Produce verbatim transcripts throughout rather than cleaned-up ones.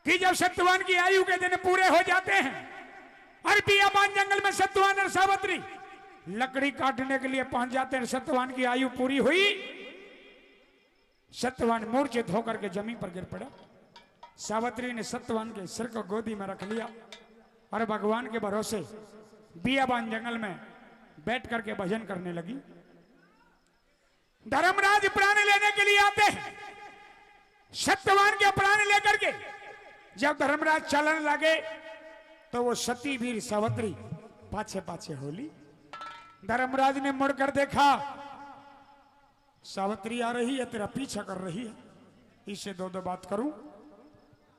कि जब सत्यवान की आयु के दिन पूरे हो जाते हैं और बियाबान जंगल में सत्यवान और सावित्री लकड़ी काटने के लिए पहुंच जाते हैं, सत्यवान की आयु पूरी हुई, सत्यवान मूर्छित होकर के जमीन पर गिर पड़ा। सावित्री ने सत्यवान के सिर को गोदी में रख लिया और भगवान के भरोसे बियाबान जंगल में बैठ करके भजन करने लगी। धर्मराज प्राण लेने के लिए आते हैं, सत्यवान के प्राण लेकर के जब धर्मराज चलने लगे तो वो सती वीर सावित्री पाछे पाछे हो ली। धर्मराज ने मुड़कर देखा, सावित्री आ रही है, तेरा पीछा कर रही है, इससे दो दो बात करूं।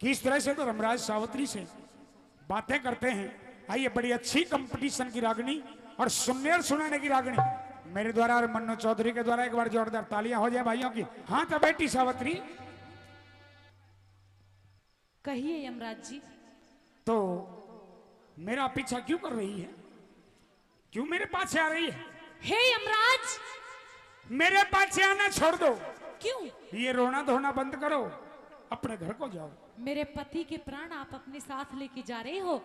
किस तरह से धर्मराज सावित्री से बातें करते हैं। आइए, बड़ी अच्छी कंपटीशन की रागनी और सुनने और सुनाने की रागनी मेरे द्वारा और मन्नू चौधरी के द्वारा एक बार जोरदार तालियां हो जाए भाइयों की। हाँ तो बेटी सावित्री। कहिए यमराज जी। तो मेरा पीछा क्यों कर रही है? क्यों मेरे पाछे आ रही है? हे यमराज! मेरे पाछे आना छोड़ दो। क्यों? ये रोना धोना बंद करो, अपने घर को जाओ। मेरे पति के प्राण आप अपने साथ लेके जा रहे हो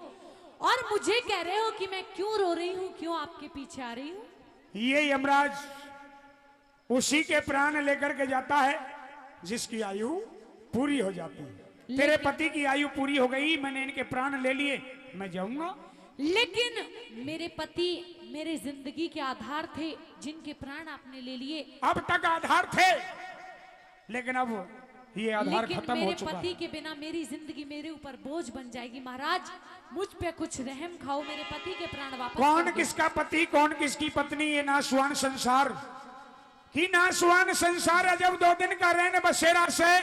और मुझे कह रहे हो कि मैं क्यों रो रही हूँ, क्यों आपके पीछे आ रही हूँ? ये यमराज उसी के प्राण लेकर के जाता है जिसकी आयु पूरी हो जाती है। तेरे लेकिन पति की आयु पूरी हो गई, मैंने इनके प्राण ले लिए, मैं जाऊंगा। लेकिन मेरे पति मेरे जिंदगी के आधार थे, जिनके प्राण आपने ले लिए। अब तक आधार थे, लेकिन अब ये आधार लेकिन खत्म हो मेरे चुका पति है। के बिना मेरी जिंदगी मेरे ऊपर बोझ बन जाएगी। महाराज, मुझ पे कुछ रहम खाओ, मेरे पति के प्राण वापस कौन कर दो। किसका पति, कौन किसकी पत्नी, ये नासवान संसार। कि नासवान संसार अजब दो दिन का रहन बसेरा से,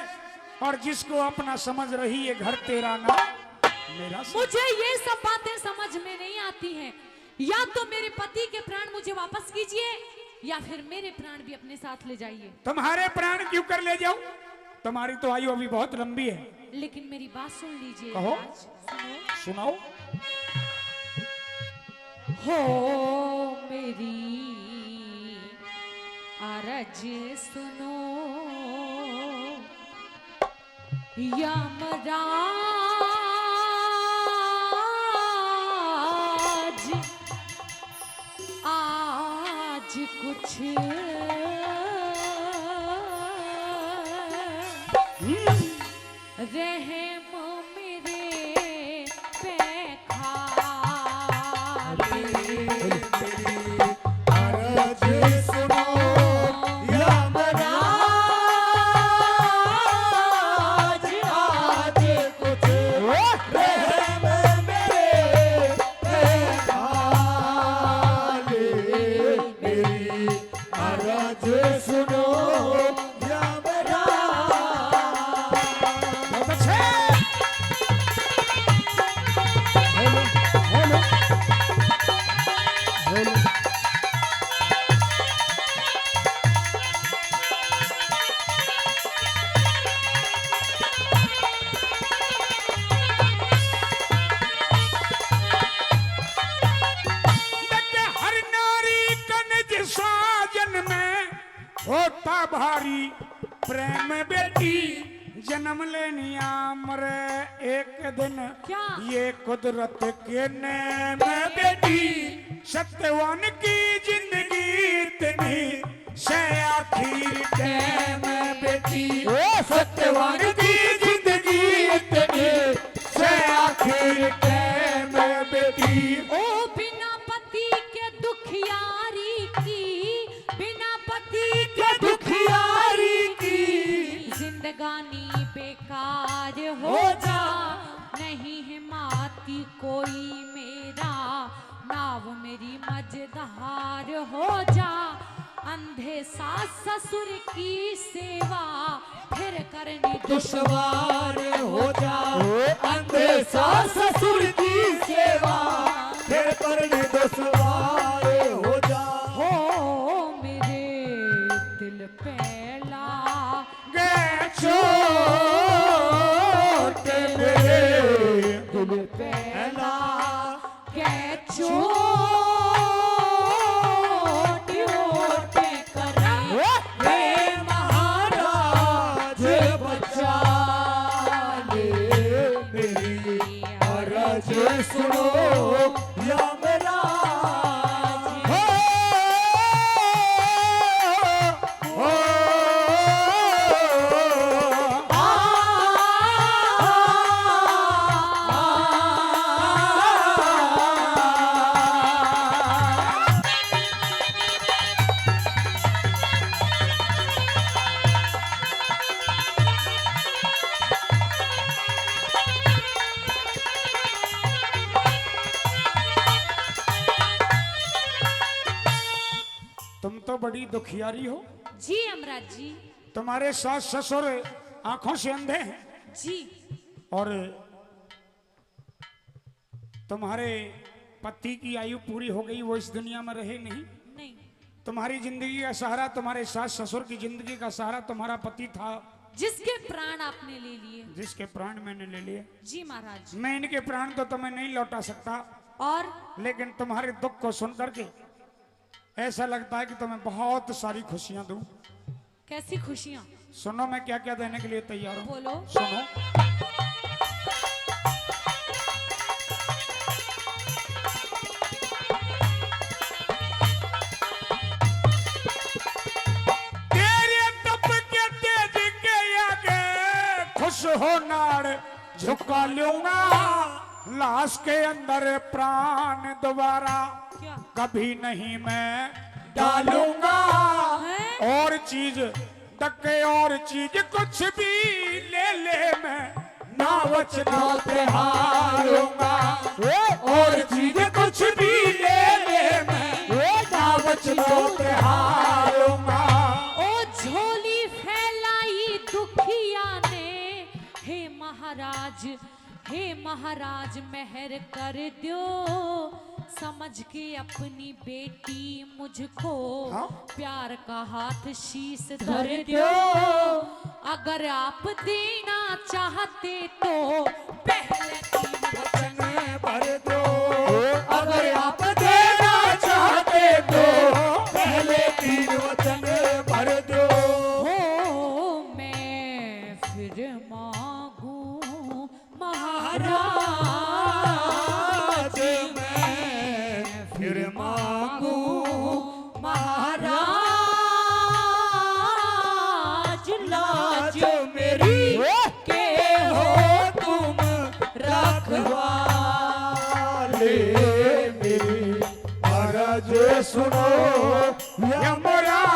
और जिसको अपना समझ रही है घर तेरा ना मेरा से। मुझे ये सब बातें समझ में नहीं आती हैं। या तो मेरे पति के प्राण मुझे वापस कीजिए या फिर मेरे प्राण भी अपने साथ ले जाइए। तुम्हारे प्राण क्यों कर ले जाऊं? तुम्हारी तो आयु अभी बहुत लंबी है। लेकिन मेरी बात सुन लीजिए कहो। महाराज, सुनो। सुनाओ। हो मेरी अरज सुनो यमराज, आज कुछ रहम मेरे पे खा ले। अरज सुनो यमराज, आज कुछ रहम मेरे पे खा ले। मेरी अरज सुनो यमराज। बहुत अच्छे। Hello, hello, hello. देख हर नारी का निज साजन में होता भारी प्रेम बेटी, जन्म लेनिया मरे एक दिन। क्या? ये कुदरत के नेम बेटी, सत्यवान की जिंदगी इतनी से आखिर टाइम बेटी। ओ सत्यवान की जिंदगी इतनी से आखिर टाइम बेटी। ओ बिना पति के दुखियारी की, बिना पति के दुखियारी की जिंदगानी बेकार हो जा। नहीं है माती कोई मेरा, नाव मेरी मझधार हो जा। अंधे सास ससुर की सेवा फिर करनी दुश्वार हो जा। अंधे सास ससुर की सेवा फिर करनी दुश्वार हो जा। हो मेरे दिल पे लागे चोट, मेरे दिल पे लागे चोट, चोट करे हे महाराज बचा ले। अरज सुनो यमराज। हो, हो, आ, आ, आ। तुम तो बड़ी दुखियारी हो। जी यमराज जी। तुम्हारे सास ससुर आंखों से अंधे हैं। जी। और तुम्हारे पति की आयु पूरी हो गई, वो इस दुनिया में रहे नहीं। नहीं। तुम्हारी जिंदगी का सहारा, तुम्हारे सास ससुर की जिंदगी का सहारा तुम्हारा पति था। जिसके प्राण आपने ले लिए। जिसके प्राण मैंने ले लिए। जी महाराज। मैं इनके प्राण तो तुम्हें नहीं लौटा सकता। और? लेकिन तुम्हारे दुख को सुन करके ऐसा लगता है कि तुम्हें बहुत सारी खुशियां दूं। कैसी खुशियां? सुनो, मैं क्या क्या देने के लिए तैयार हूँ। बोलो। सुनो। तेरे तप के तेज के आगे खुश हो नाड़ झुका लूंगा, लाश के अंदर प्राण दोबारा क्या? कभी नहीं मैं डालूंगा। हैं? और चीज तक और चीज कुछ भी ले ले, मैं ना वचनों पे हारूंगा। ए? और चीज कुछ भी ले ले, मैं ए? ना वचनों पे हारूंगा। ओ झोली फैलाई दुखिया ने, हे महाराज, हे महाराज, मेहर कर दो, समझ के अपनी बेटी मुझको हाँ? प्यार का हाथ शीश धर दो। अगर आप देना चाहते तो पहले तीन वचन भर दो। अगर आप देना चाहते तो पहले तीन वचन भर दो। हो, मैं फिर मांगू महाराज, मैं फिर मांगू महाराज, लाज मेरी के हो तुम रखवाले, मेरी अरज सुनो यमराज।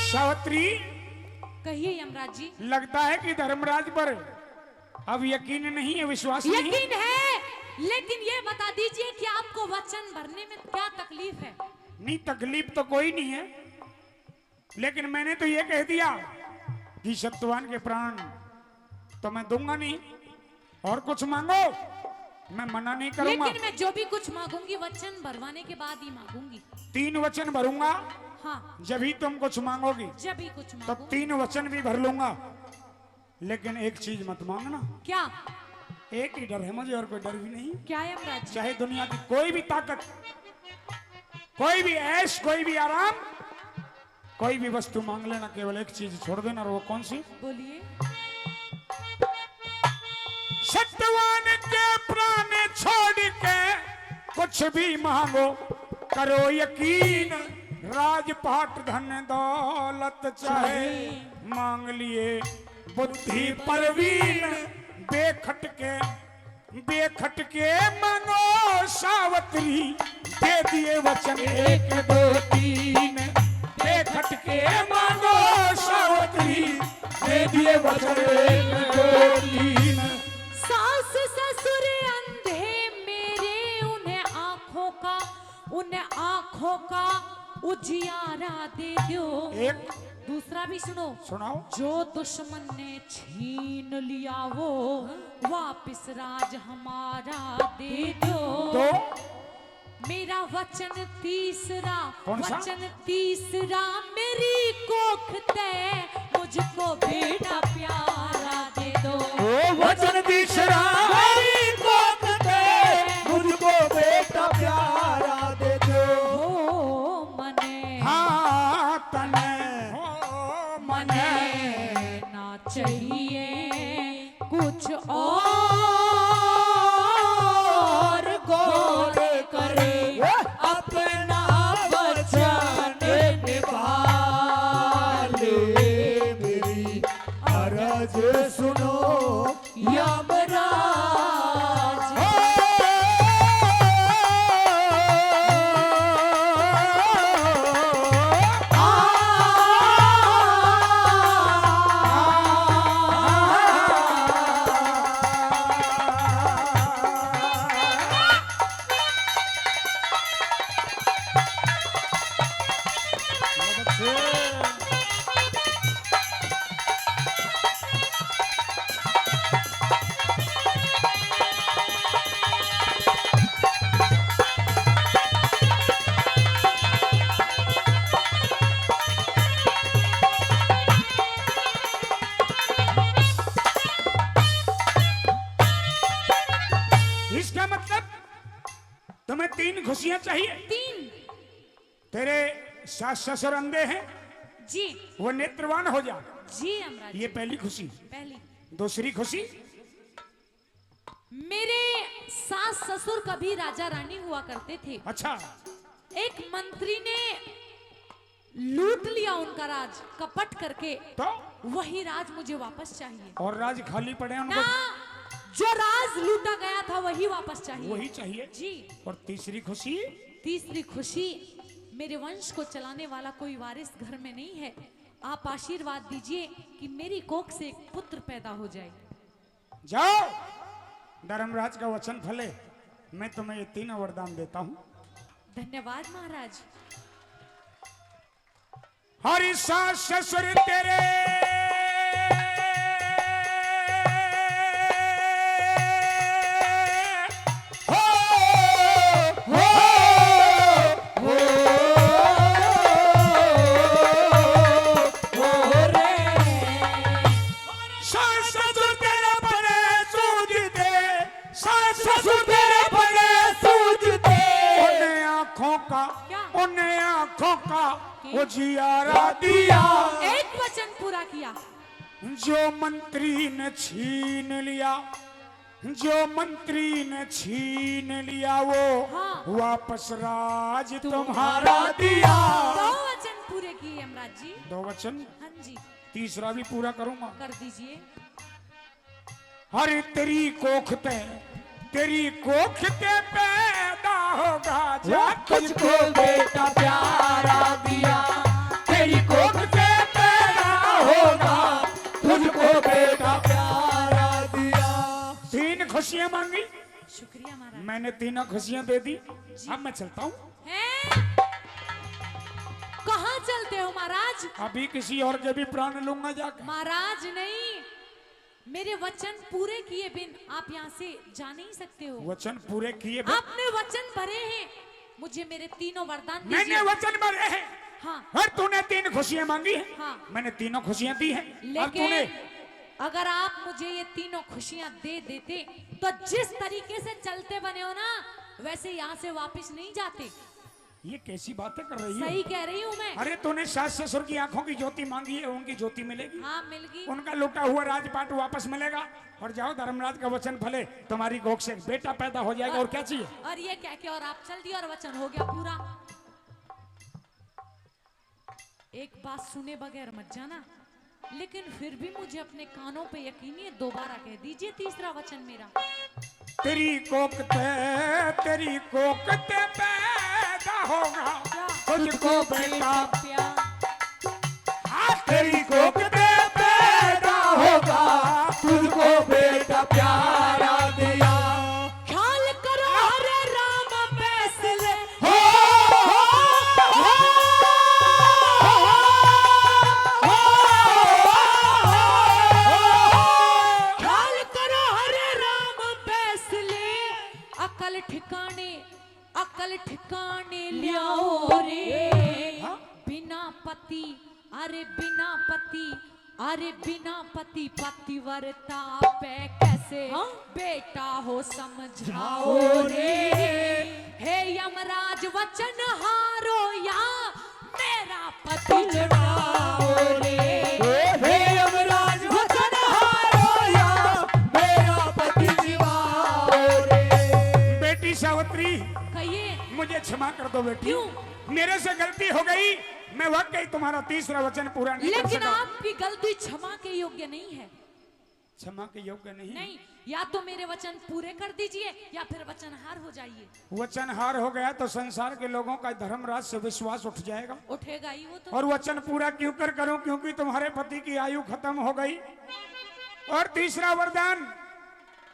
सावित्री, कहिए यमराज जी। लगता है कि धर्मराज पर अब यकीन नहीं है, विश्वास नहीं। यकीन है, लेकिन ये बता दीजिए कि आपको वचन भरने में क्या तकलीफ है? नहीं, तकलीफ तो कोई नहीं है, लेकिन मैंने तो ये कह दिया कि सत्यवान के प्राण तो मैं दूंगा नहीं, और कुछ मांगो, मैं मना नहीं करूंगा। लेकिन मैं जो भी कुछ मांगूंगी, वचन भरवाने के बाद ही मांगूंगी। तीन वचन भरूंगा, हाँ। जब ही तुम कुछ मांगोगी, जब ही कुछ तब मांगूंगी। तीन वचन भी भर लूंगा। लेकिन एक चीज मत मांगना। क्या? एक ही डर है मुझे, और कोई डर भी नहीं। क्या है यमराज? चाहे दुनिया की कोई भी ताकत, कोई भी ऐश, कोई भी आराम, कोई भी वस्तु मांग लेना, केवल एक चीज छोड़ देना। और वो कौन सी? बोलिए। सत्यवान के प्राण छोड़ के कुछ भी मांगो, करो यकीन, राजपाट धन दौलत चाहे मांग लिए, बुद्धि परवीन बेखटके, बेखटके मांगो सावित्री, दे दिए वचन एक दो तीन, बेखटके मांगो सावित्री, दे दिए वचन एक दो तीन। सास ससुर अंधे मेरे उन्हें आंखों का उजियारा दे दो। एक। दूसरा भी सुनो। सुनाओ। जो दुश्मन ने छीन लिया वो वापस राज हमारा दे दो। दो। मेरा वचन तीसरा, कौन सा? वचन तीसरा, मेरी कोख ते मुझको बेटा प्यारा दे दो। ओ वचन तीसरा, मेरी कोख ते मुझको बेटा प्यारा दे दो। ओ मने, हाँ, तने, ओ मने, मने ना चाहिए कुछ और, गौर कर अपना वचन निभा ले। मेरी अरज सुनो यमराज। इसका मतलब तुम्हें तीन खुशियां चाहिए। तीन। तेरे सास ससुर अंधे हैं, जी। वो नेत्रवान हो जा। जी, यमराज ये जी। पहली खुशी। पहली। दूसरी खुशी? मेरे सास ससुर कभी राजा रानी हुआ करते थे। अच्छा। एक मंत्री ने लूट लिया उनका राज कपट करके। तो? वही राज मुझे वापस चाहिए। और राज खाली पड़े हैं उनको? ना, जो राज लूटा गया था वही वापस चाहिए। वही चाहिए। जी। और तीसरी खुशी? तीसरी खुशी, मेरे वंश को चलाने वाला कोई वारिस घर में नहीं है। आप आशीर्वाद दीजिए कि मेरी कोख से एक पुत्र पैदा हो जाए। जाओ, धर्मराज का वचन फले, मैं तुम्हें ये तीनों वरदान देता हूँ। धन्यवाद महाराज। हरी सास ससुर तेरे हो, हो, हो, हो रे। सास ससुर तेरे बड़े सूझते, सास ससुर तेरे बड़े सूझते। उन्हें आंखों का, क्या? उन्हें आंखों का उजियारा दिया। एक वचन पूरा किया। जो मंत्री ने छीन लिया, जो मंत्री ने छीन लिया वो हाँ। वापस राज तुम्हारा दिया। दो वचन पूरे किए यमराज जी। दो वचन। हाँ जी। तीसरा भी पूरा करूंगा। कर दीजिए। अरे तेरी कोख ते, तेरी कोख ते पैदा होगा जा तुझको बेटा प्यारा दिया। तेरी कोख ते पैदा होगा, तुझको बेटा प्यारा दिया। तीन खुशियां मांगी, शुक्रिया महाराज। मैंने तीनों खुशियां दे दी। जी। अब मैं चलता हूँ। हैं? कहाँ चलते हो महाराज? अभी किसी और के भी प्राण लूंगा जाकर। महाराज नहीं, मेरे वचन पूरे किए बिन आप यहाँ से जा नहीं सकते हो। वचन पूरे किए बिन? आपने वचन भरे हैं, मुझे मेरे तीनों वरदान दीजिए। मैंने वचन भरे हैं। हाँ। और तूने तीन खुशियां मांगी हैं। हाँ। मैंने तीनों खुशियां दी हैं। अब लेकिन तूने अगर आप मुझे ये तीनों खुशियां दे देते, तो जिस तरीके से चलते बने हो ना, वैसे यहाँ से वापस नहीं जाते। ये कैसी बातें कर रही हो? सही कह रही हूँ मैं। अरे, तूने सास ससुर की आंखों की ज्योति मांगी है, उनकी ज्योति मिलेगी। हाँ, मिल गई। उनका लुटा हुआ राजपाट वापस मिलेगा। और जाओ, धर्मराज का वचन फले, तुम्हारी कोख से बेटा पैदा हो जाएगा। और, और क्या चाहिए? और ये कह के और आप चल दिए और वचन हो गया पूरा। एक बात सुने बगैर मत जाना, लेकिन फिर भी मुझे अपने कानों पे यकीन नहीं है। दोबारा कह दीजिए तीसरा वचन मेरा। तेरी कोख ते, तेरी कोख ते पैदा होगा क्या? तुझको बेटा प्यारा। हाँ, तेरी कोख ते पैदा होगा, तुझको बेटा प्यारा दिया। ख्याल करो हरे राम फैसले हो। अकल ठिकाने, अकल ठिकाने ल्याओ रे। हाँ? बिना पति, अरे बिना पति, अरे बिना पति पतिव्रता पे कैसे हाँ? बेटा हो समझाओ रे। हे यमराज वचन हारो या मेरा पति छुड़ाओ रे। हे यमराज वचन हारो या मेरा पति छुड़ाओ रे। बेटी सावित्री, कहिए। मुझे क्षमा कर दो बेटी। क्यों? मेरे से गलती हो गई, मैं वाकई तुम्हारा तीसरा वचन पूरा नहीं कर लेकिन सका। आपकी गलती क्षमा के योग्य नहीं है। क्षमा के योग्य नहीं? नहीं, या तो मेरे वचन पूरे कर दीजिए या फिर वचनहार हो जाइए। वचनहार हो गया तो संसार के लोगों का धर्मराज से विश्वास उठ जाएगा। उठेगा ही वो तो। और वचन पूरा क्यों कर करूं? क्योंकि तुम्हारे पति की आयु खत्म हो गई। और तीसरा वरदान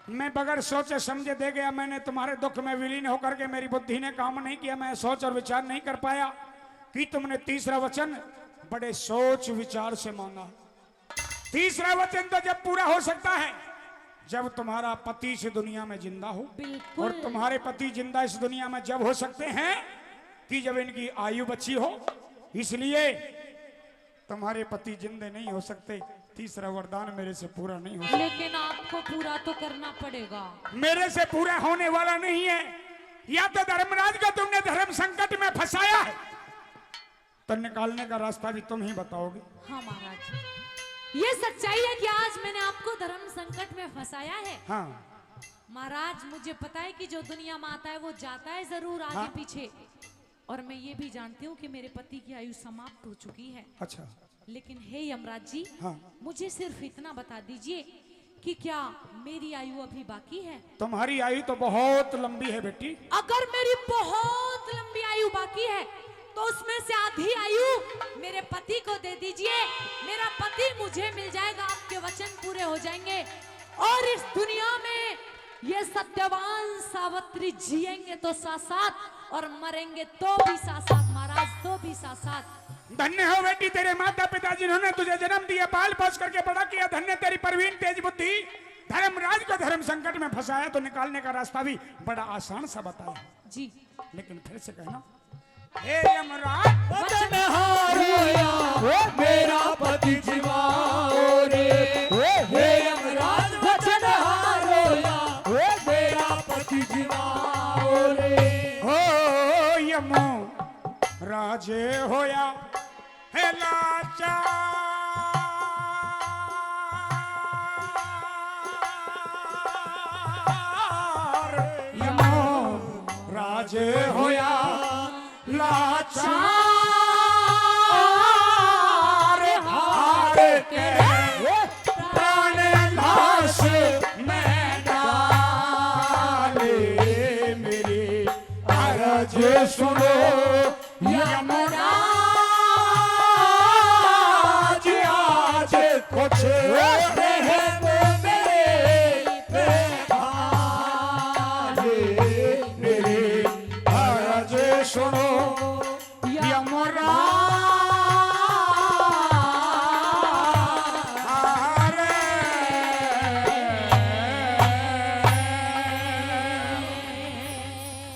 मैं बगैर सोचे समझे दे गया। मैंने तुम्हारे दुख में विलीन होकर के मेरी बुद्धि ने काम नहीं किया, मैं सोच और विचार नहीं कर पाया कि तुमने तीसरा वचन बड़े सोच विचार से मांगा। तीसरा वचन तो जब पूरा हो सकता है जब तुम्हारा पति इस दुनिया में जिंदा हो। बिल्कुल। और तुम्हारे पति जिंदा इस दुनिया में जब हो सकते हैं कि जब इनकी आयु बची हो, इसलिए तुम्हारे पति जिंदे नहीं हो सकते। तीसरा वरदान मेरे से पूरा नहीं हो सकता। लेकिन आपको पूरा तो करना पड़ेगा। मेरे से पूरा होने वाला नहीं है। या तो धर्मराज को तुमने धर्म संकट में फंसाया है, तो निकालने का रास्ता भी तुम ही बताओगे। हाँ महाराज, ये सच्चाई है कि आज मैंने आपको धर्म संकट में फंसाया है। हाँ। महाराज, मुझे पता है कि जो दुनिया में आता है वो जाता है जरूर आगे हाँ। पीछे, और मैं ये भी जानती हूँ कि मेरे पति की आयु समाप्त हो चुकी है। अच्छा। लेकिन हे यमराज जी, हाँ। मुझे सिर्फ इतना बता दीजिए कि क्या मेरी आयु अभी बाकी है? तुम्हारी आयु तो बहुत लंबी है बेटी। अगर मेरी बहुत लंबी आयु बाकी है तो उसमें से आधी आयु मेरे पति को दे दीजिए। मेरा पति मुझे मिल जाएगा, आपके वचन पूरे हो जाएंगे। और इस दुनिया में ये सत्यवान सावित्री जिएंगे तो साथ साथ और मरेंगे तो भी साथ साथ महाराज, तो भी साथ साथ। धन्य हो बेटी तेरे माता पिता जिन्होंने तुझे जन्म दिया, पाल पोस करके बड़ा किया। धन्य तेरी प्रवीण तेज बुद्धि, धर्मराज को धर्म संकट में फंसाया तो निकालने का रास्ता भी बड़ा आसान सा बताया। जी। लेकिन फिर से कहना, हे यमराज। वचन हारो या मेरा पति जीवाओ रे। हे यमराज वचन हारो या मेरा पति जीवाओ रे। हो यमराज होया है लाचार, यमराज होया लाचार, हार के प्राण लाश में डाले। मेरी अरज सुनो यमराज, आज कुछ रहम मेरे पे डाले। मेरी अरज सुनो